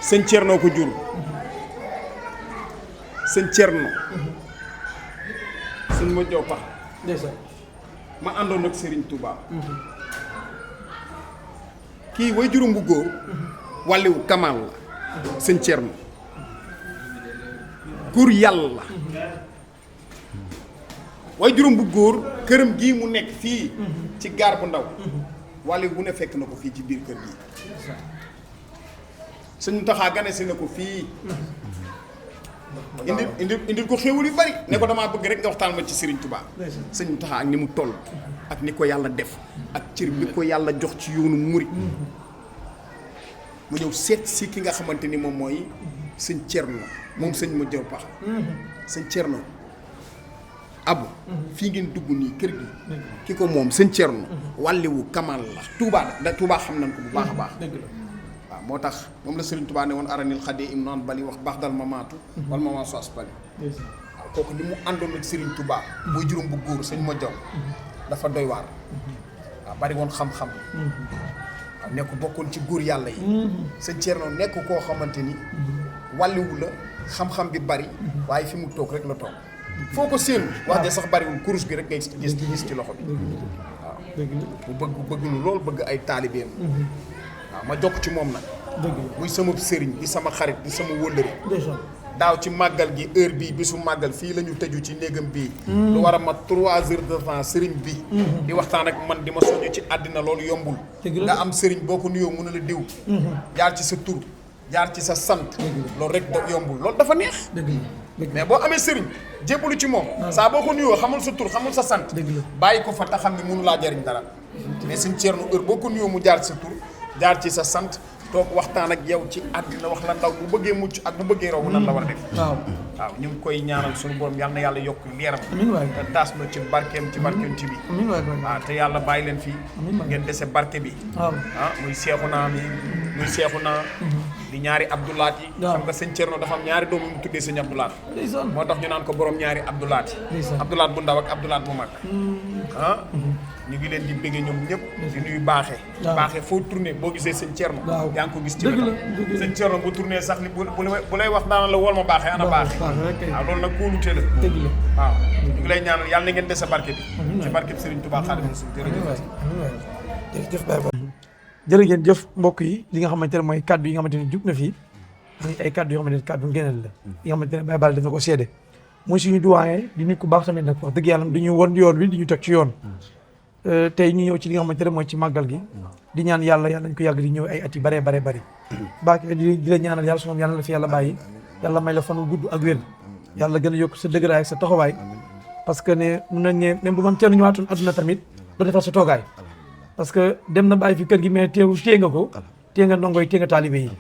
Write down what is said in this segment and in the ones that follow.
sëñ Thierno ko jur sëñ Thierno sëñ ma jow pax ma àndoon ak Serigne Touba kii way juróom bu góor wàlliwu Kamal la sëñ Thierno góor yàlla la way juróom bu góor këram gii mu nekk fii ci gaar bu ndaw wàlliwu bu ne fekk na ko fii ci biir kër gi sëñ Taxaa gane si na ko fii indil ko xéewal yu bari ne ko damaa bëgg rek nga waxtaan ma ci Serigne Touba sëñ Taxaa ak ni mu toll ak ni ko yàlla def ak cër bi ko yàlla jox ci yoonu murit mu ñëw seet si ki nga xamante ni moom mooy sëñ Thierno moom sëñ ma jëw pax sëñ Thierno abu fii ngeen dugg nii kër gi ki ko moom sëñ Thierno wàlliwu Kamal la Touba xam nañ ko bu baax a baax waaw moo tax moom la Serigne Touba ne woon aranil xadee im naan bali wax baax dal ma maatu wala ma maa soas bali waaw kooku ni mu àndoon ak Serigne Touba booy juróom bu góor sëñ ma jaw dafa doy waar waaw bari woon xam-xam waaw nekk bokkoon ci góor yàlla yi sëñ Thierno nekk koo xamante ni wàlliwu la xam-xam bi bari waaye fi mu toog rek la toog foo ko séenu wax de sax bariwul kurus gi rek ngay gis ci loxo bi waaw bu bëgg lu lool bëgg ay taalibeem waaw ma jokk ci moom nag muy sama sëriñ di sama xarit di sama wëllëre daaw ci màggal gi heure bii bisu màggal fii la ñu tëju ci néegam bii lu war a mat 3 heures de temps sëriñ bi di waxtaan ak man di ma soñu ci àddina loolu yombul nga am sëriñ boo ko nuyoo mën a la diw jaar ci sa tur jaar ci sa sant loolu rek da yombul loolu dafa neex mais boo amee sëriñ jébbalu ci moom saa boo ko nuyoo xamul sa tur xamul sa sant bàyyi ko fa te xam ne mënu laa jariñ dara mais sëñ Thierno heure boo ko nuyoo mu jaar ci sa tur jaar ci sa sant toog waxtaan ak yow ci àddina wax la ndaw bu bëggee mucc ak bu bëggee raw nan la war a def waaw ñu ngi koy ñaanal suñu borom yal na yàlla yokk leeram te taas na ci barkeem ci bi waaw te yàlla bàyyi leen fii ngeen dese barke bi muy Seexuna mi muy Seexuna di ñaari Abdoulaat yi xam nga sëñ Thierno dafa am ñaari doom yu mu tuddee sëñ Abdoulaat moo tax ñu naan ko borom ñaari Abdoulaat yi Abdoulaat bu ndaw ak Abdoulaat bu mag ñu ngi leen di bëggee ñoom ñëpp di nuyu baaxee foo tourné boo gisee sëñ Thierno yaa ngi ko gis ci wetam sëñ Thierno bu tourné sax li bu lay wax daana la wool ma baaxee ana baaxee waaw loolu nag kóolute la waaw ñu ngi lay ñaanal yàlla na ngeen dese barke bi ci barke bi Serigne Touba Xaadimu Rasuul jërë ngeen jëf mbokk yi li nga xamante ne mooy kaddu yi nga xamante ne jug na fii muy ay kaddu yoo xamante ne kaddu ngeeneel la yi nga xamante ne Baye Balla daf na ko seede muy suñu doyen di nit ku baax tamit nag wax dëgg yàlla di ñu won yoon wi di ñu teg ci yoon tey ñu ñëw ci li nga xamante ne mooy ci màggal gi di ñaan yàlla nañ ko yàgg di ñëw ay at yi bare baax di la ñaanal yàlla su moom yàlla la fi yàlla bàyyi yàlla may la fan gudd ak wér yàlla gën a yokk sa dëgëraay ak sa taxawaay parce que ne mun nañ ne même bu man teenu ñëwaatoon adduna tamit doo defar sa toogaay parce que dem na bàyyi fi kër gi mais téye nga ko téye nga ndongo yi téye nga taalibe yi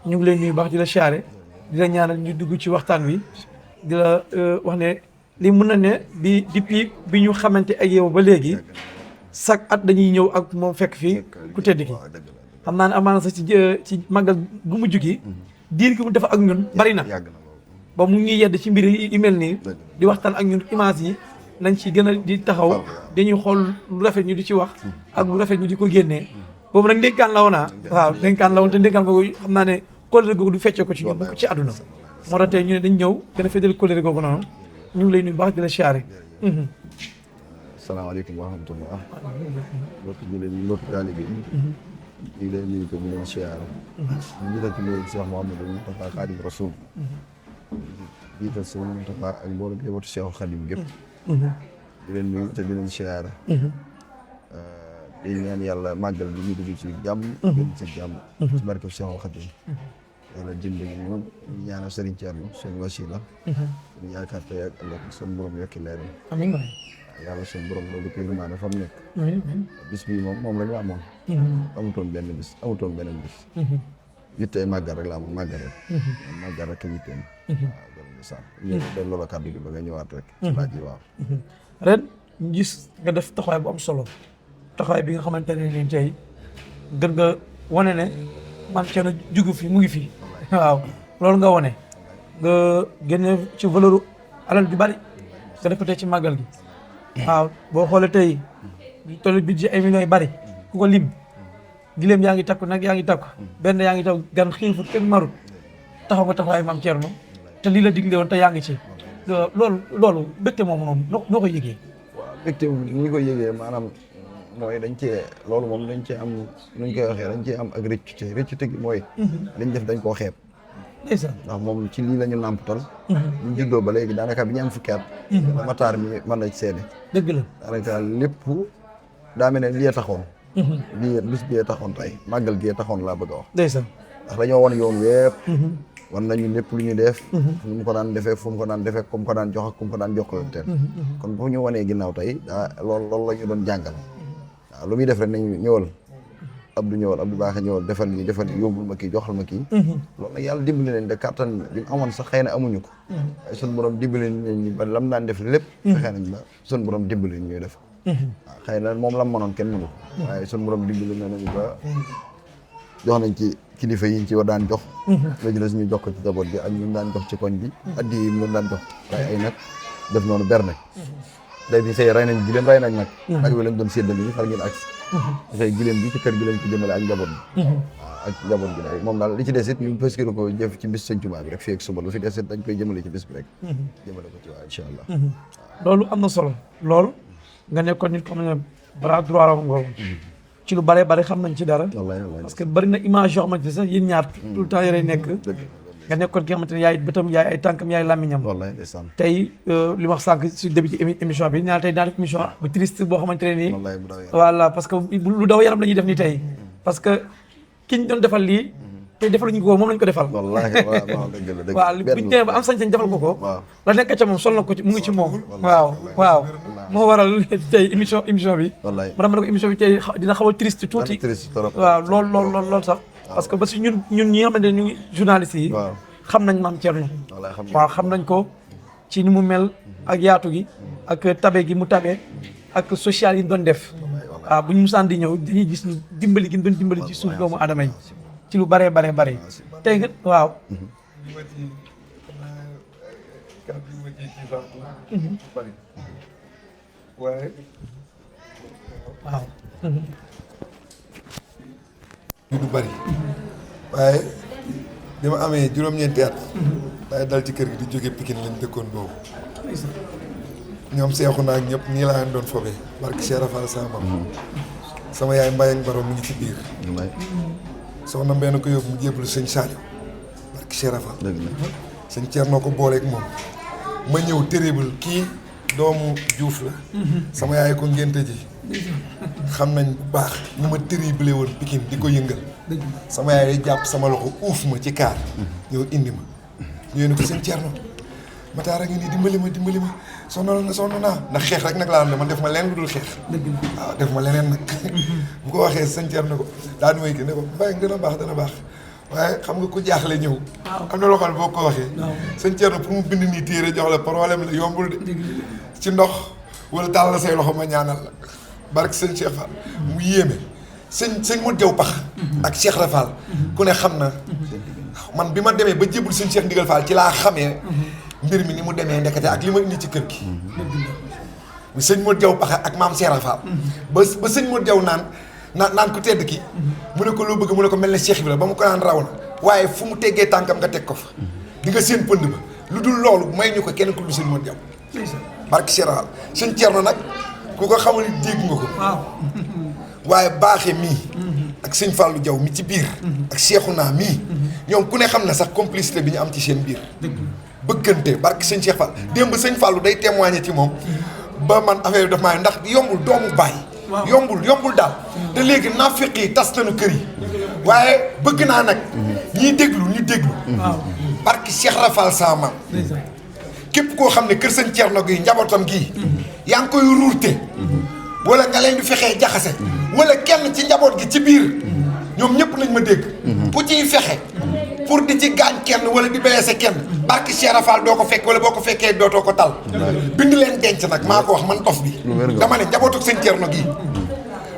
ñu ngi leen nuyu baax di la siyaare di la ñaanal ñu dugg ci waxtaan wi di la wax ne li mun na ne depuis bi ñu xamante ak yow ba léegi chaque at dañuy ñëw ak moom fekk fii ku tedd ki xam naa ne amaana sax ci màggal gu mujj gi diir gi mu def ak ñun bari na ba mu ngi yedd ci mbir yi mel nii di waxtaan ak ñun image yi nañ ci gën a di taxaw dañuy xool lu rafet ñu di ci wax ak lu rafet ñu di ko génnee boobu nag ndénkaan la woon waaw ndénkaan la woon te ndénkaan googu xam naa ne kóllëre googu du feccee ko ci ñun bu ko ci àdduna moo tax tey ñu ne dañ ñëw gën a féddal kóllëre googu noonu ñu ngi lay nuyu baax di la siyaare salaamaaleykum wa rahmatulah mbokk taalibe yi ñu ngi leen nuyu ko mu leen siyaare ñu jiital ci nuyu Cheikh Mouhamadou Moustapha Khadim Rasoul jiital sëñ Moustapha ak mboolem njabootu Cheikh Khadim gépp di leen nuyu te di leen siyaare di ñaan yàlla màggal bi ñu dugg ci jàmm gën ci jàmm ci barke Cheikh Khadim yàlla dimbali ñu ñaanal Serigne Thierno seen wasila ñu yaakaar tey ak ëllëg seen borom yokki leeram amiin waay yàlla seen borom loolu ko yërmaane fa mu nekk bis bii moom la ñu amoon amutoon beneen bis yittee màggal rek la amoon màggal rek a yitteem waaw den loola kàddu gi ba nga ñëwaat rek ci laaj yi waaw ren ñu gis nga def taxawaay bu am solo taxawaay bi nga xamante ne ni tey gën nga wane ne man Thierno jugu fi mu ngi fi waaw loolu nga wane nga génne ci valeur alal ju bari nga def ko tey ci màggal gi waaw boo xoolee tey tollu budget ay millions yu bari ku ko lim gileem yaa ngi takku nag yaa ngi takku benn yaa ngi taw gan xiifut kenn marut taxaw nga taxawaay maam Thierno te lii la digle woon te yaa ngi ci loolu mbégte moomu noonu noo koy yëgee. waaw mbégte moom ni ñu koy yëgee maanaam mooy dañ cee loolu moom dañ cee am nuñ koy waxee dañ cee am ak rëccute gi mooy liñ def dañ koo xeeb ndeysaan ndax moom ci lii la ñu nàmpatal ñu juddoo ba léegi daanaka bi ñu am fukki at mataar mi mën na ci seede dëgg la daanaka lépp daa mel ne lii taxoon lii bis bi taxoon tey màggal gi taxoon laa bëgg a wax ndeysaan ndax dañoo wan yoon wépp wan nañu lépp lu ñu def fu mu ko daan defee fu mu ko daan defee ku mu ko daan jox ak ku mu ko daan jokkalanteel kon bu ñu wanee ginnaaw tey daa loolu la ñu doon jàngal waaw lu muy def rek nañu ñëwal Abdou ñëwal Abdou baax a ñëwal defal lii yóbbul ma kii joxal ma kii loolu nag yàlla dimbali leen de kattan bi mu amoon sax xëy na amuñu ko waaye suñu borom dimbali nañ ba lam daan def lépp fexe nañ ba suñu borom dimbali ñuy def waaw xëy na moom lam mënoon kenn mënu ko waaye suñu borom dimbali nañu ba jox nañ ci kilifa yi ñu ci war daan jox léegi la suñu jox ko ci jaboot bi ak ñu daan jox ci koñ bi addi yi mu daan jox waaye ay nag def noonu berne day bi say rey nañ giléem rey nañ nag ak wi lañ doon séddale yi far ngeen agsi dafay giléem bi ci kër gi lañ ko jëmale ak njaboot bi waaw ak njaboot bi nag moom daal li ci des it ñu parce que ko jëf ci bis Sëñ Tuubaa bi rek fii ak suba lu fi des it dañ koy jëmale ci bis bi rek jëmale ko ci waa incha allah loolu am na solo loolu nga nekkoon nit xam ne bras droit ram nga ci lu bare xam nañ ci dara parce que bari na image yoo xamante ne sax yéen ñaar tout le temps yore nekk nga nekkoon ki nga xamante ne yaay bëtam yaay ay tànkam yaay làmmiñam tey li wax sànq si début ci émission bi naa tey daa def émission bu triste boo xamante ne nii voilà parce que lu daw yaram la ñuy def nii tey parce que ki ñu doon defal lii te defaluñu ko moom lañ ko defal waaw buñu ñëwee ba am sañ-sañ defal ko la nekk ca moom sol na ko ci mu ngi ci moom waaw moo waral tey émission bi ma dama ne ko émission bi tey dina xaw a triste tuuti waaw lool sax parce que ba si ñun ñi nga xamante ne ñu ngi journalistes yi xam nañ maam Thierno waaw xam nañ ko ci ni mu mel ak yaatu gi ak tabe gi mu tabe ak social yi doon def waaw bu ñu musaan di ñëw dañuy gis ñu dimbali gi doon dimbali ci suuf doomu adama yi ci lu bare tey nga waaw waaw du bari waaye bi ma amee juróom-ñeenti at waaye dal ci kër gi di jóge Pikine lañ dëkkoon boobu ñoom seexu naa ak ñëpp nii laa leen doon fobee barke Cheikh Rafal sama sama yaay Mbaye ak Baro mu ngi ci biir soxna mbenn ko yóbbu mu jébbalu sëñ Sadio barke Cheikh Rafal sëñ Thierno ko booleeg moom ma ñëw terrible kii doomu Diouf la sama yaay ko ngénte ji xam nañ bu baax ñu ma terrible woon Pikine di ko yëngal sama yaay jàpp sama loxo uuf ma ci kaar ñëw indi ma ñëw ne ko sëñ Thierno Matar a ngi nii dimbali ma sonn naa ndax xeex rek nag laa am ne man def ma leen lu dul xeex waaw def ma leneen nag bu ko waxee sëñ Thierno ko daanu may ki ne ko mbay dana baax waaye xam nga ku jaaxle ñëw am na loo xam ne boo ko waxee sëñ Thierno pour mu bind nii téere jox la problème la yombul de ci ndox wala daal la say loxo ma ñaanal la barke sëñ Cheikh Fall mu yéeme sëñ Modou Diaw Pax ak Cheikh Rafal ku ne xam na man bi ma demee ba jébul sëñ Cheikh Ndigal Fall ci laa xamee mbir mi ni mu demee ndekete ak li ma indi ci kër gi mu sëñ Modou Diaw Pax ak maam Cheikh Rafal ba sëñ Modou Diaw naan ku tedd ki mu ne ko loo bëgg mu ne ko mel ne Cheikh bi la ba mu ko naan raw na waaye fu mu teggee tànkam nga teg ko fa di nga seen pënd ba lu dul loolu may ñu ko kenn ku dul sëñ Modou Diaw barke Cheikh Rafal sëñ Thierno nag ku ko xamul dégg nga ko waaye baaxe mii ak sëñ Fallou Diaw mi ci biir ak Cheikhouna mii ñoom ku ne xam na sax complicité bi ñu am ci seen biir bëggante barke sëñ Cheikh Fall démb sëñ Fallou day témoigner ci moom ba man affaire bi daf maa ndax yombul doomu baay yombul daal te léegi naafeq yi tas nañu kër yi waaye bëgg naa nag ñiy déglu ñu déglu barke Cheikh Rafal sama képp koo xam ne kër sëñ Thierno gi njabootam gii yaa ngi koy ruurte wala nga leen di fexee jaxase wala kenn ci njaboot gi ci biir ñoom ñëpp nañ ma dégg ku ciy fexe pour di ci gaañ kenn wala di blessé kenn barki Cheikh Rafal doo ko fekk wala boo ko fekkee dootoo ko tal bind leen denc nag maa ko wax man dof bi dama ne njabootu sëñ Thierno gii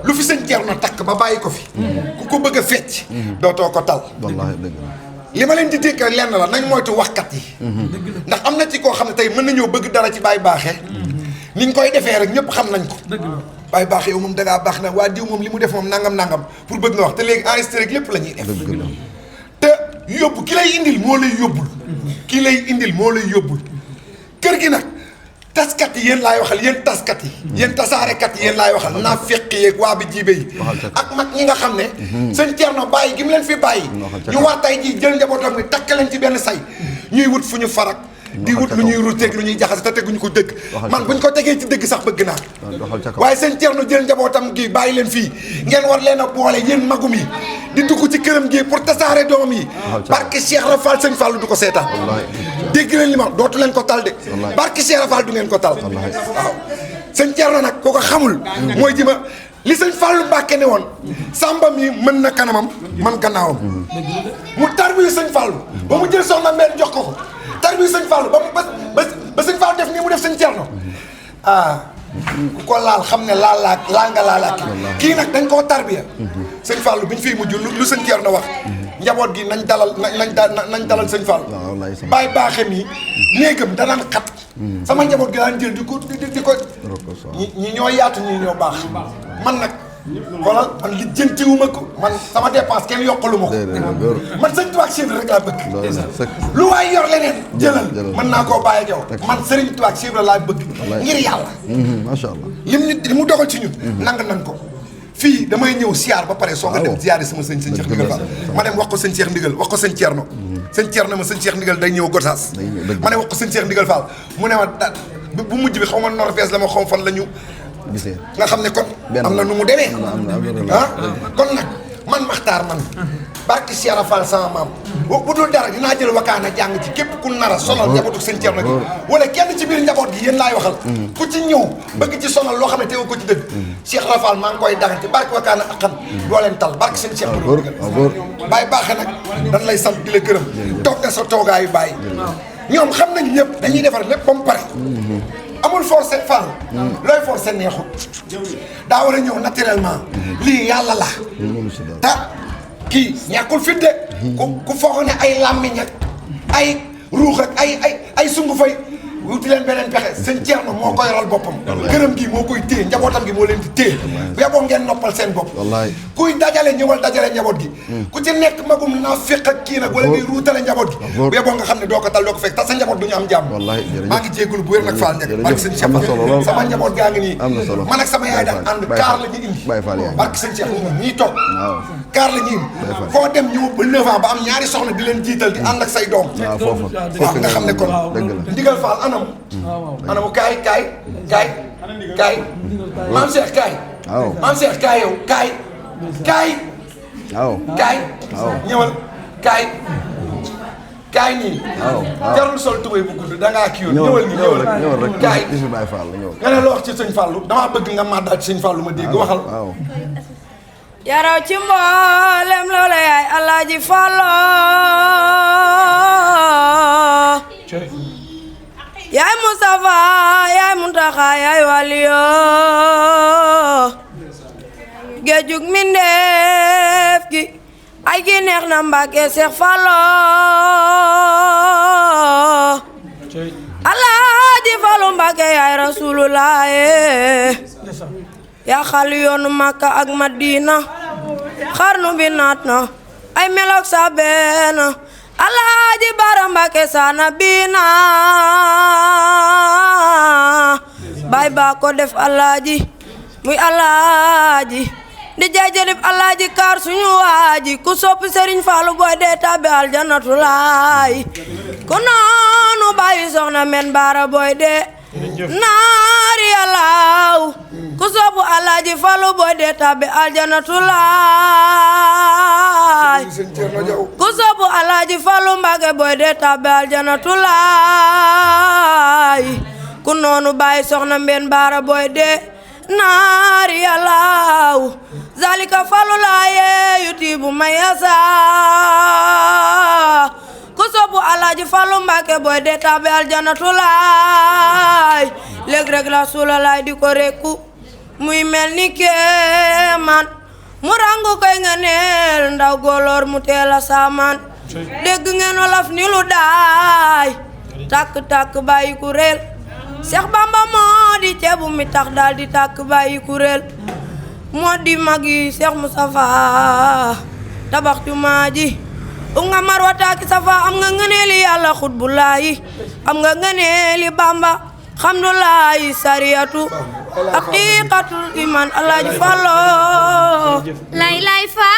lu fi sëñ Thierno takk ba bàyyi ko fi ku ko bëgg a fecc dootoo ko tal li ma leen di dénk lenn la nañ moytu waxkat yi ndax am na ci koo xam ne tey mën nañoo bëgg dara ci Baye Baaxe ni ñu koy defee rek ñëpp xam nañ ko Baye Baaxe yow moom dangaa baax nag waa diw moom li mu def moom nangam pour bëgg nga wax te léegi enregistré rek lépp la ñuy def te yóbbu ki lay indil moo lay yóbbul ki lay indil moo lay yóbbul kër gi nag taskat yi yéen laay waxal yéen taskat yi yéen tasaarekat yi yéen laay waxal naa fekk yeeg waa bi jiibe yi ak mag ñi nga xam ne sëñ Thierno bàyyi gi mu leen fi bàyyi ñu war tey jii jël njabootam bi takk leen ci benn say ñuy wut fu ñu farak di wut lu ñuy ruteeg lu ñuy jaxase te teguñu ko dëgg man buñ ko tegee ci dëgg sax bëgg naa waaye sëñ Thierno jël njabootam gi bàyyi leen fii ngeen war leen a boole yéen magum yi di dugg ci këram gi pour tasaare doom yi barke Cheikh Rafal sëñ Fallou du ko seetaan dégg leen li ma dootu leen ko tal de barke Cheikh Rafal du ngeen ko tal waaw sëñ Thierno nag koo ko xamul mooy ji ma li sëñ Fallou Mbacke ne woon Samba mi mën na kanamam man gannaawam mu tarbiyu sëñ Fallou ba mu jël soxna meen jox ko tarbiyu sëñ Fallou ba mu ba sëñ Fallou def nii mu def sëñ Thierno ku ko laal xam ne laal nga laalaat kii nag dañ koo tarbiya sëñ Fallou bi ñu fiy mujj lu sëñ Thierno wax njaboot gi nañ dalal sëñ Fallou bàyyi baaxe mi néegam danaan xat sama njaboot gi daan jël di ko ñi ñoo yaatu ñi ñoo baax man nag xoolal man li jëntiwuma ko man sama dépense kenn yokkaluma ko man sëñ Tuubaa Cheikh rek laa bëgg lu waay yor leneen jëlal mën naa koo bàyyi ak yow man Sëriñ Tuubaa Cheikh laa bëgg ngir yàlla macha allah li mu dogal ci ñun nang nan ko fii damay ñëw siyaar ba pare soo nga dem siyaare sama sëñ Cheikh Ndigal Fall ma dem wax ko sëñ Cheikh Ndigal wax ko sëñ Thierno sëñ Thierno ma sëñ Cheikh Ndigal day ñëw Gosaas ma ne wax ko sëñ Cheikh Ndigal Fall mu ne ma bu mujj bi xaw ma Norvège la ma xaw fan la ñu gisee nga xam ne kon am na nu mu demee kon nag man Maxtaar man barki Cheikh Rafal sama maam bu dul dara dinaa jël wakaana jàng ci képp ku nar a sonal njabootu sëñ Thierno gi wala kenn ci biir njaboot gi yéen laay waxal ku ci ñëw bëgg ci sonal loo xam ne tegu ko ci dëgg Cheikh Rafal maa ngi koy dagante barki wakaana ak xam doo leen tal barki seen Cheikh bàyyi baaxe nag dañ lay sant di la gërëm toog nga sa toogaayu bàyyi ñoom xam nañ ñëpp dañuy defar lépp ba mu pare amul forcé Fall looy forcé neexut daa war a ñëw naturellement lii yàlla la te kii ñàkkul fit de ku foog ne ay làmmiñ ak ay ruux ak ay sungu fay wuti leen beneen pexe sëñ Thierno moo ko yoral boppam gërëm gi moo koy téye njabootam gi moo leen di téye bu yeboo ngeen noppal seen bopp kuy dajale ñëwal dajale njaboot gi ku ci nekk magum naa féq ak kii nag wala ngay ruutale njaboot gi bu yeboo nga xam ne doo ko tal doo ko fekk te sa njaboot du ñu am jàmm maa ngi jéegul bu wér nag Fall nekk barki sëñ Cheikh sama njaboot gaa ngi nii man ak sama yaay daan ànd kaar la ñu indi barki sëñ Cheikh ñii toog kaar la ñu indi foo dem ñu ba 9 ans ba am ñaari soxna di leen jiital di ànd ak say doom waaw nga xam ne kon ndigal Fall anamu kaay maam Cheikh kaay maam Cheikh kaay yow kaay ñëwal kaay nii jarul sol tubéy bu gudd dangaa kii yoon ñëwal rek kaay nga ne loo wax ci sëñ Fallou damaa bëgg nga màddaal ci sëñ Fallou ma dégg waxal yaraw ci mboolem loola yaay Alaaji Fallu yaay Mustafa yaay Muntaxa yaay waliyo géejug mindeef gi ay gi neex na Mbàkke Seex Fallu Alaaji Fallu Mbàkke yaay Rasulullah yaa xal yoonu Makka ak Madina xarnu bi naat na ay melok sa beena Alaaji Bara Mbàkke sana biina bay ba ko def alaaji muy alaaji di jaajalib alaaji kaar suñu waaji ku soppi Serigne Fallou boy dee tabi aljannatu laay ku noonu bàyyi soxna men Bara boy dee naari yàllaaw ku soppu alaaji Fallou boy dee tabi aljannatu laay ku soppu alaaji Fallou Mbàkke boy dee tabi aljannatu laay ku noonu bàyyi soxna mben Bara boy dee naari yàllaaw zalika Fallou laaye yutibu mayasa ku soppu alaaji Fallou Mbàkke boy dee tabi aljannatu laay léeg rek la suula laay di ko rekku muy mel ni kéemaan mu rangu koy nga neel ndaw góoloor mu teela saamaan dégg ngeen wolof ni lu daay takk bàyyi kuréel Seex Bamba moo di ceebu mi tax daal di takk bàyyi kuréel moo di magi Seex Mustafa tabax jumaa ji nga marwataaki safa am nga ngëneeli yàlla xutbulaayi am nga ngëneeli bamba xamdulaayi sariyatu haqiqatul iman alaaji Fallo lay lay faal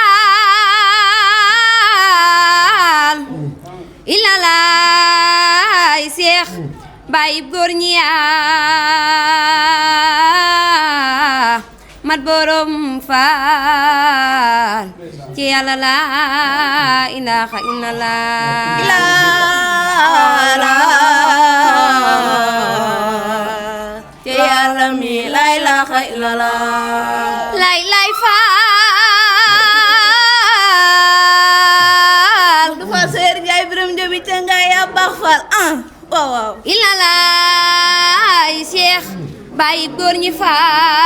ilalay seex bayib góor ñi yaa mat borom faal ci yàlla la ilaha ci yàlla mi la ilaha illallah lay lay faal du fa seer ngay biram jobi ca ngay ya baax faal waaw ilalay seex bayib góor ñi faal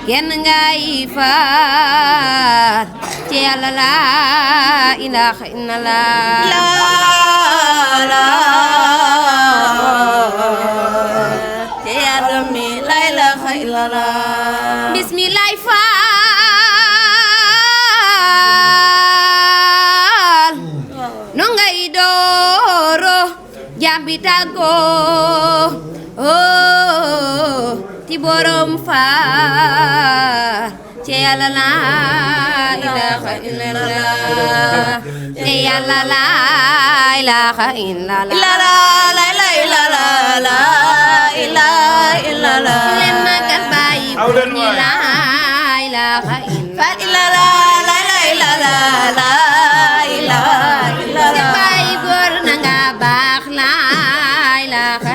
kenn ngay faal ci yàlla la ilaha ci yàlla mi la ilaha illallah bismillah faal no ngay dooro jambi tàggo ti borom faal ci yàlla la ilaha illallah ci yàlla la ilaha illallah leen magal bàyyi góor ñi la ilaha illallah te bàyyi góor na nga baax la ilaha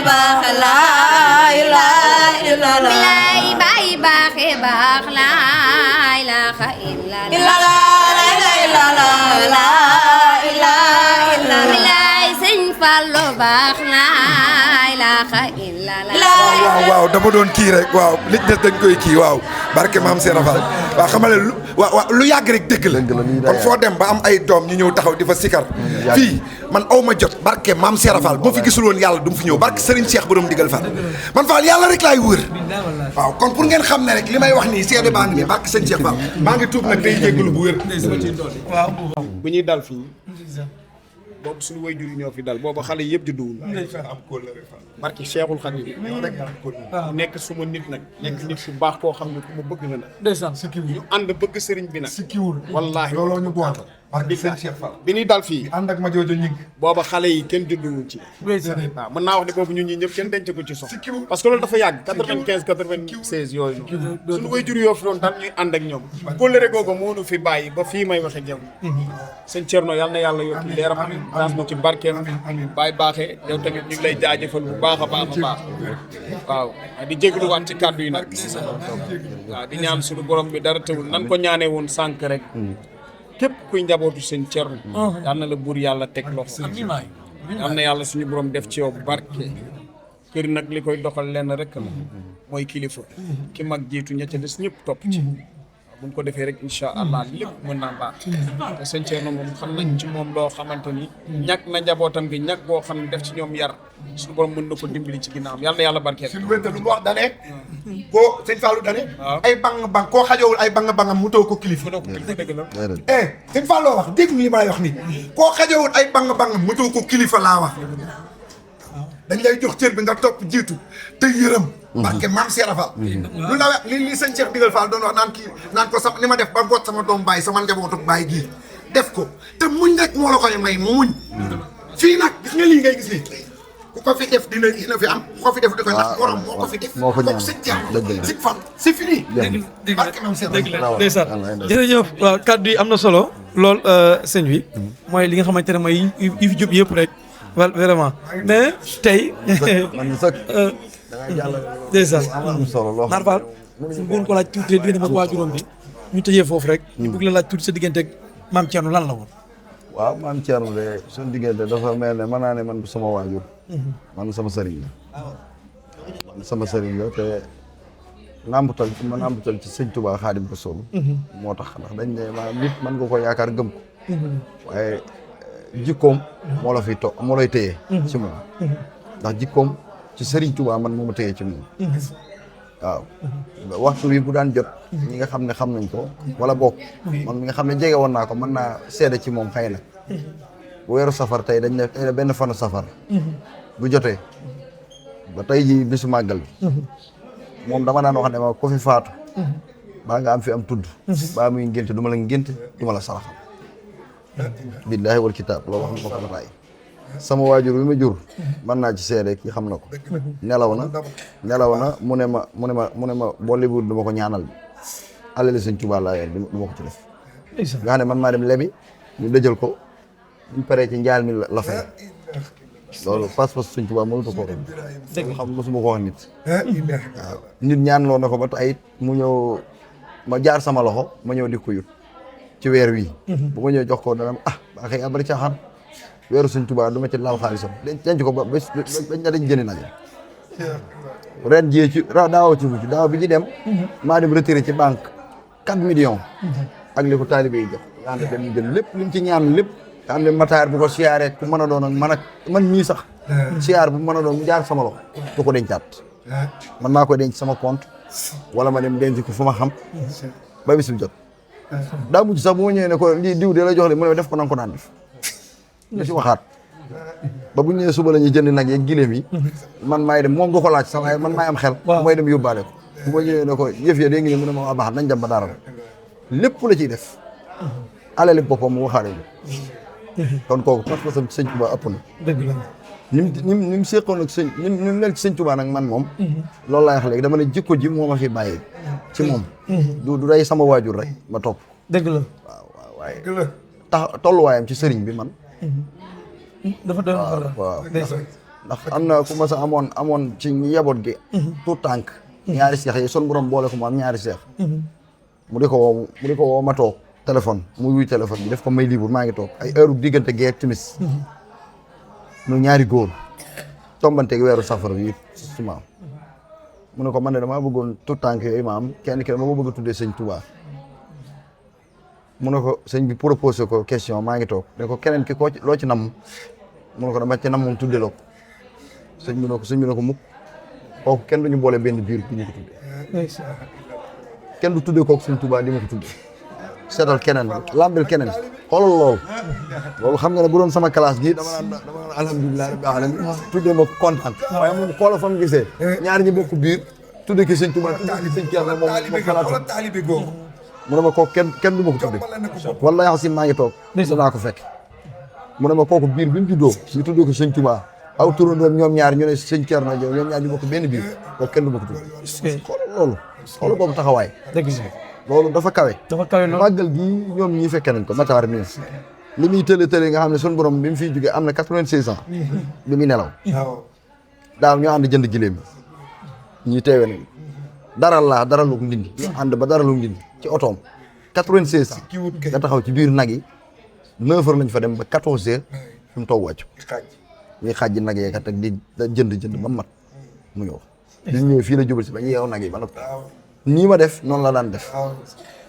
baax la ilaha illallah bilay bay baaxe baax la ilaha illallah bilay sëñ Fallu baax la ilaha illallah waaw dama doon kii rek waaw li des dañ koy kii waaw barke maam Seera Fall waaw xamale lu yàgg rek dëgg la kon foo dem ba am ay doom ñu ñëw taxaw di fa sikar fii man aw ma jot barke maam Seera Fall boo fi gisul woon yàlla du mu fi ñëw barke Serigne Cheikh borom digal Fall man Fall yàlla rek laay wër waaw kon pour ngeen xam ne rek li may wax nii seede baa ngi nii barke Serigne Cheikh Fall maa ngi tuub nag day jéggalu bu wér bu ñuy dal fii boobu suñu way jur yi ñoo fi dal boobu xale yëpp di duwul barki Cheikhul Khadim nekk suma nit nag nekk nit su baax koo xam ne ku ma bëgg na nag ndeysaan sikkiwul ñu ànd bëgg sëriñ bi nag sikkiwul wallaahi looloo ñu boole barke Serigne Cheikh Fall bi ñuy dal fii ànd ak ma joojo ñig booba xale yi kenn judduwul ci waaw mën naa wax ne boobu ñun ñi ñëpp kenn denc ko ci sox parce que loolu dafa yàgg 95 96 yooyu noonu suñu way jur yoo fi doon dal ñuy ànd ak ñoom kóllëre googu moo nu fi bàyyi ba fii may waxe jëm sëñ Thierno yal na yàlla yokki leeram daas na ci barkeem bàyyi baaxee yow tamit ñu ngi lay jaajëfal bu baax a baax a baax waaw di jégluwaat ci kàddu yi nag waaw di ñaan suñu borom bi dara tewul nan ko ñaanee woon sànq rek képp kuy njabootu sëñ Thierno yal na la buur yàlla teg loxo yal na yàlla suñu borom def ci yow barke kër nag li koy doxal lenn rek la mooy kilifa ki mag jiitu ña ca des ñëpp topp ci bu ñu ko defee rek incha allah lépp mën naa baax te sëñ Thierno moom xam nañ ci moom loo xamante ni ñàkk na njabootam gi ñàkk boo xam ne def ci ñoom yar suñu borom mën na ko dimbali ci ginnaawam yal na yàlla barkeel. suñu wénte lu mu wax dane koo sëñ Fallou dane ay bang koo xajowul ay bangam mu taw ko kilifa dëgg la sëñ Fallou wax dégg li ma lay wax nii koo xajowul ay bangam mu taw ko kilifa laa wax dañ lay jox cër bi nga topp jiitu te yërëm barke maam Seera Fall lu la wax li sëñ Cheikh Digal Fall doon wax naan ko sama ni ma def ba boot sama doom bàyyi sama njabootu bàyyi gii def ko te muñ rek moo la koy may muñ fii nag gis nga lii ngay gis nii ku ko fi def dina fi am ku ko fi def di ko ndax borom moo ko fi def moo ko ñaan sëñ Cheikh sëñ Fall c'est fini barke maam Seera Fall ndeysaan jërëjëf waaw kaddu yi am na solo lool sëñ bi mooy li nga xamante ne mooy yi fi jub yëpp rek vraiment mais tey man sax da ngay jàll ndeysaan am solo loo Naar Fall suñ bëggoon ko laaj tuuti rek diggante ak waajuram bi ñu tëjee foofu rek ñu bëgg la laaj tuuti sa diggante ak maam Thierno lan la woon waaw maam Thierno de suñu diggante dafa mel ne mën naa ne man sama waajur man sama sëriñ la man sama sëriñ la te nàmbutal ci ma nàmbutal ci sëñ Tuubaa Xaadim Rasuul moo tax ndax dañ ne ma nit mën nga ko yaakaar gëm ko waaye jikkoom moo la fiy moo lay téye ci moom ndax jikkoom ci Sëriñ Tuubaa man moo ma téye ci moom waaw waxtu wi bu daan jot ñi nga xam ne xam nañ ko wala bokk man mi nga xam ne jege woon naa ko mën naa seede ci moom xëy na bu weeru safar tey dañ ne tey la benn fanu safar bu jotee ba tey ji bisu màggal bi moom dama daan wax ne ma ko fi faatu baa nga am fi am tudd baa muy ngénte du ma la ngénte du ma la saraxam billaahi wal kitaab loolu wax na ko bataay sama waajur bi ma jur mën naa ci seede ki xam na ko nelaw na mu ne ma boo libu du ma ko ñaanal bi alali sëñ Tuubaa laa yor du ma ko ci def nga xam ne man maa dem lebi ñu dëjal ko ñu paree ci njaal mi la fay loolu pas-pas sëñ Tuubaa mënatu ko xam mosuma ko wax nit waaw nit ñaan loo na ko ba tey mu ñëw ma jaar sama loxo ma ñëw di ko yut ci weer wii bu ma ñëw jox ko dana baa xëy abari caaxaan weeru sëñ Tuubaa du ma ci laal xaalisam denc ko ba bañ na dañ jëndi nag ren jii ci daaw ci mucc daaw bi ci dem maa dem retiré ci banque 4 millions ak li ko taalibe yi jox nga xam ne dem jël lépp li mu ci ñaan lépp nga xam ne mataar bu ko siyaaree ku mën a doon ak man ñii sax siyaar bu mën a doon mu jaar sama loxo du ko dencaat man maa koy denc sama compte wala ma dem denc ko fu ma xam ba bis bi jot daa mujj sax bu ma ñëwee ne ko lii diw de la jox de mu ne def ko nanga ko daan def da si waxaat ba bu ñëwee suba la ñuy jënd nag yeeg gileem yi man maay dem moom du ko laaj sax waaye man maay am xel bu may dem yóbbaale ko bu ma ñëwee ne ko yëf ya dégg nga mu ne ma baax nañ dem ba dara lépp la ciy def alali boppam mu waxaale ñu kon kooku pas-pasam ci sëñ Tuubaa ëpp na ni mu séqoon ak sëñ ni mu mel ci sëñ Tuubaa nag man moom loolu laay wax léegi dama ne jikko ji moo ma fi bàyyi ci moom du day sama waajur rek ma topp dëgg la waaw waaye tax tolluwaayam ci sëriñ bi man dafa doon waaw ndax am na ku ma sa amoon ci njaboot gi tout tànk ñaari seex yi son borom boole ko mu am ñaari seex mu di ko woo ma toog téléphone mu wuy téléphone bi def ko may libre maa ngi toog ay heure diggante gee timis mu ñaari góor tombanteeg weeru safara bi su maam mu ne ko man de damaa bëggoon tout tànk yooyu maam kenn ki dama ko bëgg a tuddee sëñ Tuubaa mu ne ko sëñ bi proposé ko question maa ngi toog ne ko keneen ki koo loo ci namm mu ne ko dama ci namm tuddee la ko sëñ bi ne ko mukk kooku kenn duñu boole benn biir bi ñu ko tuddee kenn du tuddee kooku sëñ Tuubaa di ma ko tuddee seetal keneen lambel keneen xoolal loolu xam nga ne bu doon sama classe gi dama naan alhamdulilah rabbil alamin tuddee ma kontaan waaye moom xoolal fa mu gisee ñaari ñi bokk biir tuddee ki sëñ Tuubaa tuddee ki sëñ Thierno moom xalaat taalibe googu mu ne ma kooku kenn du ma ko tuddee wallaahi si maa ngi toog danaa ko fekk mu ne ma kooku biir bi mu juddoo ñu tuddee ko sëñ Tuubaa aw turandoom ñoom ñaar ñu ne sëñ Thierno ñoom ñaar ñu bokk benn biir kooku kenn du ma ko tuddee xoolal boobu taxawaay loolu dafa kawe loolu màggal gi ñoom ñii fekke nañ ko Matar mi li muy tële nga xam ne suñu borom bi mu fiy jógee am na 96 ans bi muy nelaw daaw ñu ànd jënd giléem yi ñuy teewe nañ daralu ndindi ñu ànd ba daralu ndindi ci otoom 96 ans nga taxaw ci biir nag yi 9 heures lañ fa dem ba 14 heures fi mu toog wàcc ñuy xaaj nag yee kat ak di jënd ba mat mu ñëw di ñëw fii la jubal si ba ñu yeew nag yi ba noppi nii ma def noonu la daan def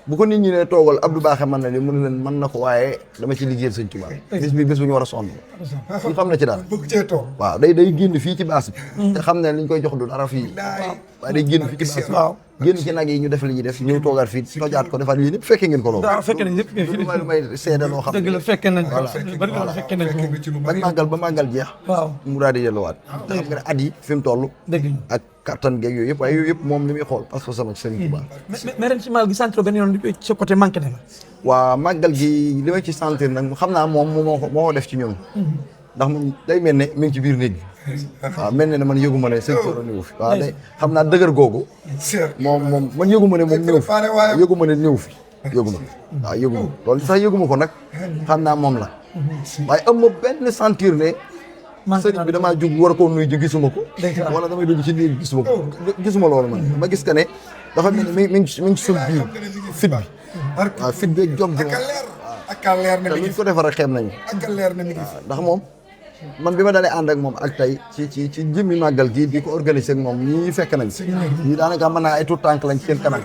bu ko nit ñi ne toogal Abdou Baaxe mën na ni mu ne leen mën na ko waaye dama ci liggéeyal sëñ Tuubaa bis bi bis bu ñu war a sonn ñu xam na ci daal waaw day génn fii ci baas bi te xam ne liñ koy jox du dara fii waaye day génn fii ci baas bi génn ci nag yi ñu def li ñuy def ñëw toogaat fii tojaat ko defaat lii ñëpp fekkee ngeen ko loolu fekkee nañ ñëpp lu may seede loo xam dëgg la fekkee nañ bari na fekkee nañ ko ba màggal jeex mu daal di delluwaat te xam nga ne at yi fi mu toll ak kattan geeg yooyu yëpp waaye yooyu yëpp moom li muy xool parce que sama sëriñ Tuubaa mais ren ci màggal gi sentir benn yoon ci côté manqué na la waa màggal gi li ma ci sentir nag xam naa moom moo def ci ñoom ndax moom day mel ne mi ngi ci biir néeg bi waaw mel ne man yëgu ma ne sëñ Tuubaa néew fi waaw day xam naa dëgër googu moom man yëgu ma ne moom néew fi yëgu ma ne néew fi yëgu ma waaw yëgu ma loolu sax yëgu ma ko nag xam naa moom la waaye am ma benn sentir ne sëriñ bi damaa jug war koo nuyu ji gisuma ko wala damay dugg ci néeg gisuma ko gisuma loolu man ma gis que ne dafa mel ne mi ngi suñ biir fit bi waaw fit bi ak jom gi moom ak leer na te luñ ko defar rek xeeb nañu ak leer na mi ngi ndax moom man bi ma dalee ànd ak moom ak tey ci jëmmi màggal gii di ko organiser ak moom ñii fekk nañ ñii daanaka mën naa ay tout tànk lañ seen kanam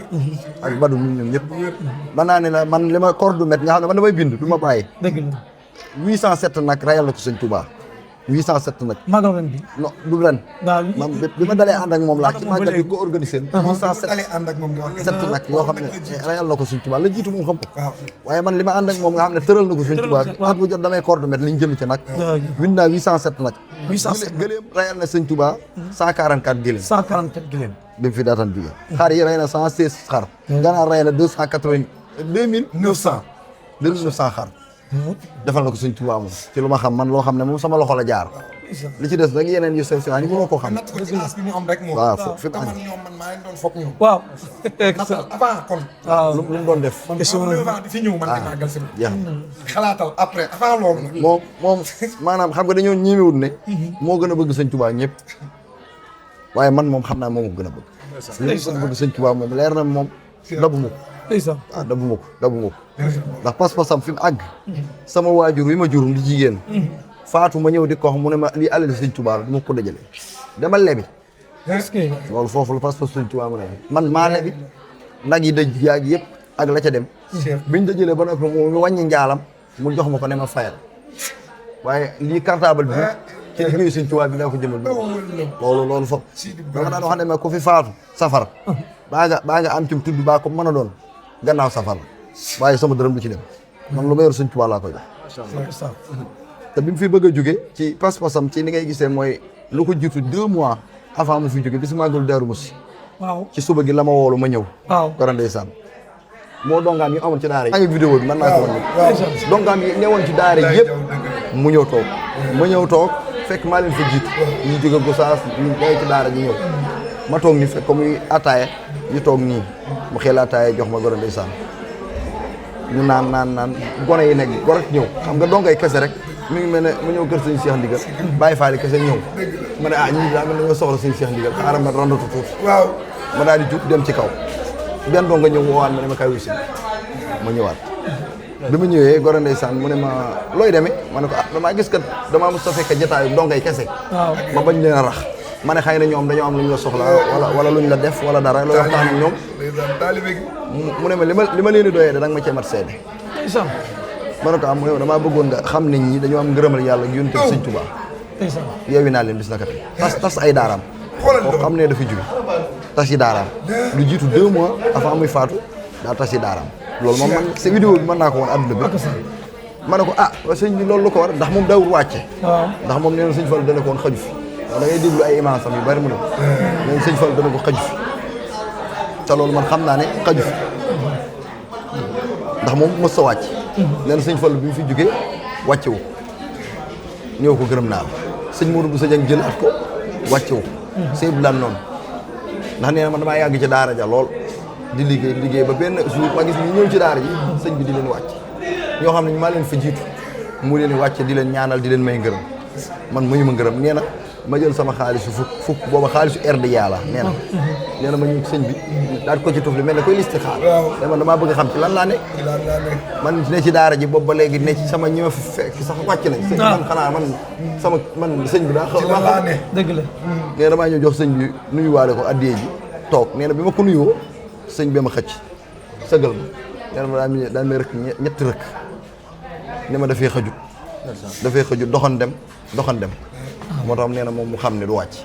ak badu mi ñoom ñëpp mën naa ne la man li ma corps du mètre nga xam ne man damay bind du ma bàyyi dëgg la 807 nag rayal la ko sëñ Touba 807 nag magal ren bi non du ren waaw man bi ma dalee ànd ak moom laa ci màggal gi ko organiser 807 dalee ànd ak moom nga wax set nag yoo xam ne rayal na ko sëñ Touba la jiitu moom xam ko waaye man li ma ànd ak moom nga xam ne tëral na ko sëñ Touba at bu jot damay corps du mètre li ñu jënd ci nag wind naa 807 nag 807 gëléem rayal na sëñ Touba 144 gëléem 144 giléem bi mu fi daataan jóge xar yi rey na 116 xar ganaar rey na 280 2900 xar defal na ko sëñ Touba moom ci lu ma xam man loo xam ne moom sama loxo la jaar li ci des nag yeneen yu sew sew yi mënoo ko xam natt ko ci as bi mu am rek moom waaw fi mu man àgg ñoom man maa ngi doon foog ñoom waaw avant kon waaw lu mu doon def man avant di fi ñëw man di màggal si jeex xalaatal après avant loolu nag moom maanaam xam nga dañoo ñemewut ne moo gën a bëgg sëñ Touba ñëpp waaye man moom xam naa moom ko gën a bëgg li mu gën a bëgg sëñ Touba moom leer na moom dabu ma ko ndeysaan waaw dabu ma ko ndax pas-pasam fi mu àgg sama waajur wi ma jurum di jigéen faatu ma ñëw di ko wax mu ne ma lii alal sëñ Touba la du ma ko dajale dama lebi est-ce que loolu foofu la pas-pas sëñ Touba mu ne man maa lebi nag yi dëj yaag yëpp ak la ca dem biñ dajalee ba noppi mu wàññi njaalam mu jox ma ko ne ma fayal waaye lii cartable bi ci liggéeyu sëñ Touba bi laa ko jëmal loolu foofu dama daan wax ne ma ku fi faatu safara baa nga am ci tudd baa ko mën a doon gannaaw safara waaye sama dërëm du ci dem man lu ma yor sëñ Touba laa koy jox te bi mu fi bëgg a jóge ci pas-pasam ci ni ngay gisee mooy lu ko jiitu 2 mois avant mu fi jóge bis màggalu Daaru Musi waaw ci suba gi la ma woolu ma ñëw waaw ko ndeysaan moo dongaam yi amoon ci daara yi ak vidéo bi mën naa ko wan ni dongaam yi ñëwoon ci daara yi yëpp mu ñëw toog ma ñëw toog fekk maa leen fa jiitu ñu jóge Gosaas ñu day ci daara ji ñëw ma toog ni fekk ko muy ataaya ñu toog nii mu xel ataaya jox ma goro ndeysaan ñu naan gone yi nekk gor ak ñëw xam nga dongay kese rek mi ngi mel ne mu ñëw kër sëñ Cheikh Ndigal bàyyi faali kese ñëw ma ne ñii daa mel ne ñoo soxla sëñ Cheikh Ndigal xaaral ma randatu tuuti waaw ma daal di jug dem ci kaw benn donga ñëw woowaat ma ne ma kaay wusi ma ñëwaat bi ma ñëwee goro ndeysaan mu ne ma looy demee ma ne ko damaa gis kat damaa mos a fekk jataayu dongay kese ma bañ leen a rax ma ne xëy na ñoom dañoo am lu ñu la soxla wala lu ñu la def wala dara looy waxtaan ak ñoom mu ne ma li ma leen di doyee da nga ma cee mat seede ndeysaan ma ne ko am yow damaa bëggoon nga xam ne ñi dañoo am ngërëmal yàlla ak yonent bi sëñ Touba ndeysaan yeewi naa leen bis naka tey tas ay daaraam koo xam ne dafa jóge tas yi daaraam lu jiitu 2 mois avant muy faatu daa tas yi daaraam loolu moom man sa vidéo bi mën naa ko woon adduna bi ma ne ko sëñ bi loolu lu ko war ndax moom dawul wàcce ndax moom nee na sëñ Fall dana ko woon xaju fi da ngay déglu ay imam sam yu bari mu ne nee na sëñ Fall dana ko xaju fi te loolu man xam naa ne xaju fi ndax moom mos sa wàcc nee na sëñ Fall bi mu fi jógee wàcce wu ñëw ko gërëm naa la sëñ Mourou bu sa jang jëlaat ko wàcce wu sëñ bi lan noonu ndax nee na man damaa yàgg ci daara ja lool di liggéey ba benn jour ma gis ñu ñëw ci daara ji sëñ bi di leen wàcc ñoo xam ne maa leen fa jiitu mu leen wàcce di leen ñaanal di leen may ngërëm man mayu ma ngërëm nee na ma jël sama xaalisu fukk booba xaalisu RD yàlla nee na ma ñëw sëñ bi daal ko ci tufli mel ne koy listi xaar te man damaa bëgg a xam ci lan laa ne man ne ci daara ji boobu ba léegi ne ci sama ñëw fi fekk sax wàcc nañ sëñ man xanaa man sëñ bi daa xaw dëgg la nee damaa ñëw jox sëñ bi nuyuwaale ko addiyee ji toog nee na bi ma ko nuyoo sëñ bi ma xëcc sëgal ma nee na ma daan may rëkk ñetti rëkk ne ma dafay xëjut doxan dem moo tax nee na moom mu xam ne du wàcc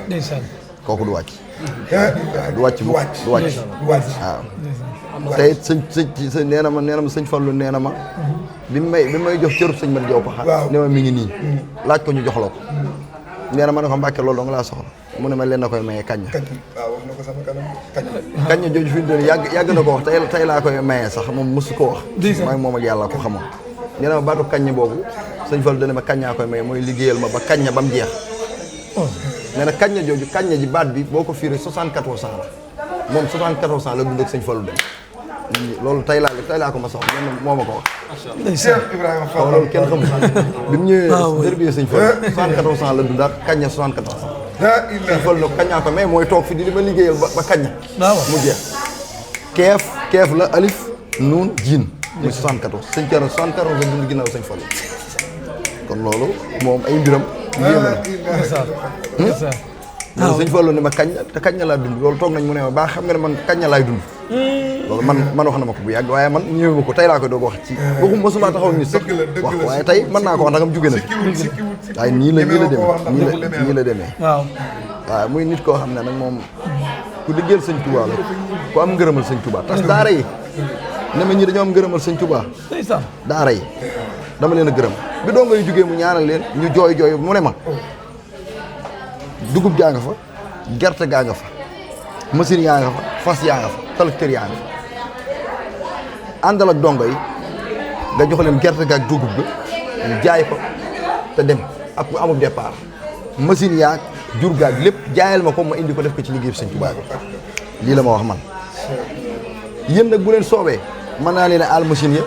ndeysaan kooku du wàcc waaw te it sëñ nee na ma sëñ Fallu nee na ma bi may jox cërub sëñ man jow paxa ne ma mi ngi nii laaj ko ñu jox la ko nee na ma ne ko Mbàkke loolu dong laa soxla mu ne ma leen na koy maye kaña kaña jooju fi mu doon yàgg na ko wax tey laa koy maye sax moom mosu ko wax maa ngi moom ak yàlla ko xamoon nee na ma baatu kaña boobu sëñ Fallu dana ma kañaa koy maye mooy liggéeyal ma ba kaña ba mu jeex nee na kaña jooju kaña ji baat bi boo ko fiiree 74 ans la moom 74 ans la dund ak sëñ Fallu dem loolu tey laa ko ma soxla moo ma ko wax Cheikh Ibrahima Fall loolu kenn xamul bi mu ñëwee dërbiye sëñ Fallu 74 ans la dundaat kaña 74 ans sëñ Fallu nag kañaa ko mais mooy toog fi di ma liggéeyal ba kaña mu jeex keef la alif nuun jiin muy 74 sëñ Thierno 74 la dund ginnaaw sëñ Fallu kon loolu moom ay mbiram yéeme na sëñ Fallu ne ma kañ te kañ na laa dund loolu toog nañ mu ne ma baa xam nga ne man kañ na laay dund loolu man wax na ma ko bu yàgg waaye man ñëwee ma ko tey laa koy doog wax ci waxum mosuma taxaw ñu sax wax waaye tey mën naa ko wax ndagam jóge na waaye nii la demee waaw muy nit koo xam ne nag moom ku liggéeyal sëñ Touba la ku am ngërëmal sëñ Touba tas daara yi ne ma ñi dañoo am ngërëmal sëñ Touba daara yi dama leen a gërëm bi doo ngay jógee mu ñaanal leen ñu jooy mu ne ma dugub jaa nga fa gerte gaa nga fa machine yaa nga fa fas yaa nga fa tracteur yaa nga fa àndal ak dongo yi nga jox leen gerte gaak dugub bi ñu jaay ko te dem ak mu amul départ machine yaag jur gaag lépp jaayal ma ko ma indi ko def ko ci liggéey Sëñ Tuubaa bi lii la ma wax man yéen nag bu leen soobee mën naa leen àll machine ya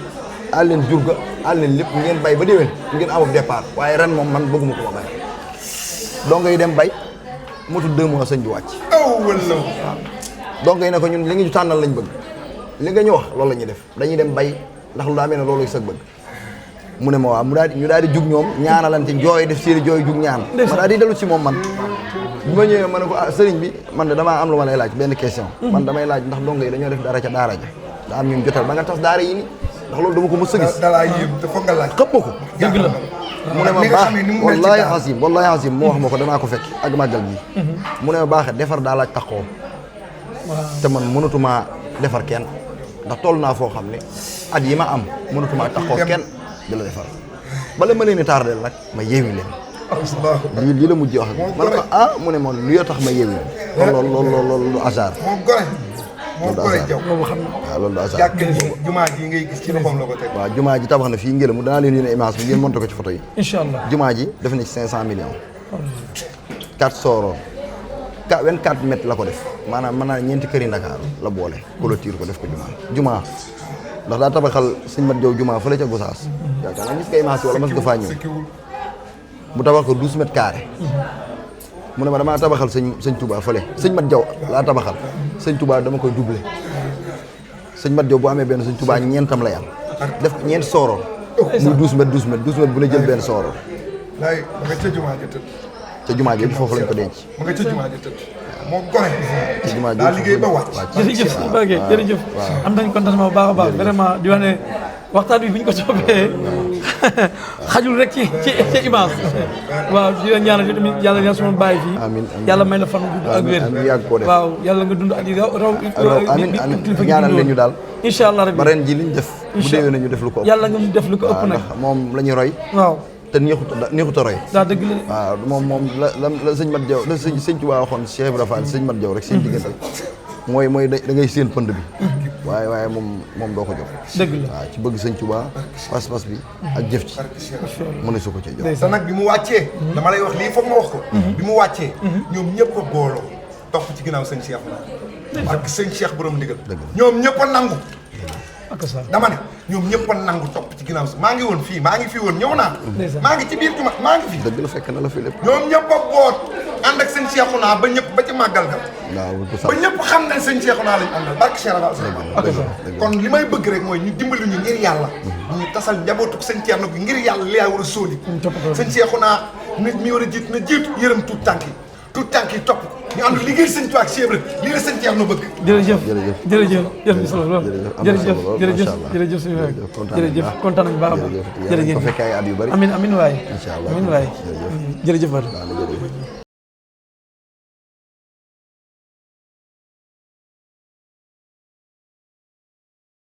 àll leen jur ga àll leen lépp ngeen bay ba déwén ngeen amul départ waaye ren moom man bëgguma ko ma bay dongo yi dem bay motul 2 mois sëñ bi wàcc dongo yi ne ko ñun li nga ñu tànnal lañ bëgg li nga ñu wax loolu la ñuy def dañuy dem bay ndax lu daa mel ne loolu sag bëgg mu ne ma waaw ñu daal di jug ñoom ñaanalante jooy def seeni jooy jug ñaan ma daal di dellu ci moom man bi ma ñëwee ma ne ko sëriñ bi man de damaa am lu ma lay laaj benn question man damay laaj ndax dongo yi dañoo def dara ca daara ja daa am ñun jotal ba nga tas daara yi ni ndax loolu dama ko mës a gis dalaa yéem te foog nga laaj xëpp ko dëgg la mu ne ma baax wallahi azim moo wax ma ko danaa ko fekk ak màggal bi mu ne ma baax defar daa laaj taxoo te man mënatumaa defar kenn ndax toll naa foo xam ne at yi ma am mënatumaa taxoo kenn di la defar bala ma leen tardel nag ma yeewi leen lii la mujj wax ak man ko mu ne ma lu yoo tax ma yeewi leen loolu du hasard moom gore jaw waaw loolu du hasard jàkk ji jumaa ji ngay gis ci loxoom la ko teg waaw jumaa ji tabax na fii ngelamu danaa leen yónnee image bi ngeen monté ko ci photo yi inshallah jumaa ji def na ci 500 millions 4 sooroon 24 mètres la ko def maanaam mën naa ñeenti këri Ndakaaru la boole clôture ko def ko jumaa ndax daa tabaxal sëñ Mat Jaw jumaa fële ca Gosaas yaakaar naa gis nga image wala mas nga faa ñëw mu tabax ko 12 mètres carrés mu ne ma damaa tabaxal sëñ Touba fële sëñ Mat Jaw laa tabaxal sëñ Touba dama koy doublé sëñ Mat Jaw bu amee benn sëñ Touba ñeentam lay am def ko ñeenti sooroon muy 12 mètres bu ne jël benn sooroon laay ma nga ca jumaa ja tëdd te jumaa ji foofu lañ ko denc ma nga ca jumaa ja tëdd moo gore te jumaa ji daa liggéey ba wàcc jërëjëf Mbacke jërëjëf am nañ contentement bu baax a baax vraiment di wax ne waxtaan bi bu ñu ko soobee xajul rek ci image waaw di la ñaanal tamit yàlla ñaan suma bàyyi fii yàlla may la fan gudd ak wér waaw yàlla nga dund ak raw kilifa gi ñaanal leen ñu daal incha allah rabbi ba ren ji liñ def bu déwee nañu def lu ko ëpp yàlla nga def lu ko ëpp nag moom la ñuy roy waaw te neexut a roy daa dëgg la waaw moom la sëñ Mat Jaw la sëñ Tuubaa waxoon Cheikh Ibra Fall sëñ Mat Jaw rek seen diggante mooy da ngay seen pënd bi waaye moom doo ko jox dëgg la waaw ci bëgg sëñ Tuubaa pas-pas bi ak jëf ci mu ne su ko ci jox te nag bi mu wàccee dama lay wax lii foog ma wax ko bi mu wàccee ñoom ñëpp a booloo topp ci ginnaaw sëñ Cheikh na ak sëñ Cheikh borom ndigal ñoom ñëpp a nangu dama ne ñoom ñëpp a nangu topp ci ginnaaw si maa ngi woon fii maa ngi fii woon ñëw naa maa ngi ci biir juma maa ngi fii dëgg la fekk na la fi lépp ñoom ñëpp a boot ànd ak sëñ Cheikhouna ba ñëpp ba ci màggal ga ba ñëpp xam nañ sëñ Cheikhouna lañ àndal barke Cheikh Raval kon li may bëgg rek mooy ñu dimbali ñu ngir yàlla ñu tasal njabootu sëñ Thierno gi ngir yàlla li yaa war a sóoli sëñ Cheikhouna nit mi war a jiit na jiitu yërëm tuut tànk yi topp ñu ànd liggéey sëñ Tuubaa ak Cheikh Ibra lii la sëñ Thierno bëgg jërëjëf kontaan nañu baax a baax jërëjëf ko fekkee ay at yu bari amiin waay inshallah amiin waay jërëjëf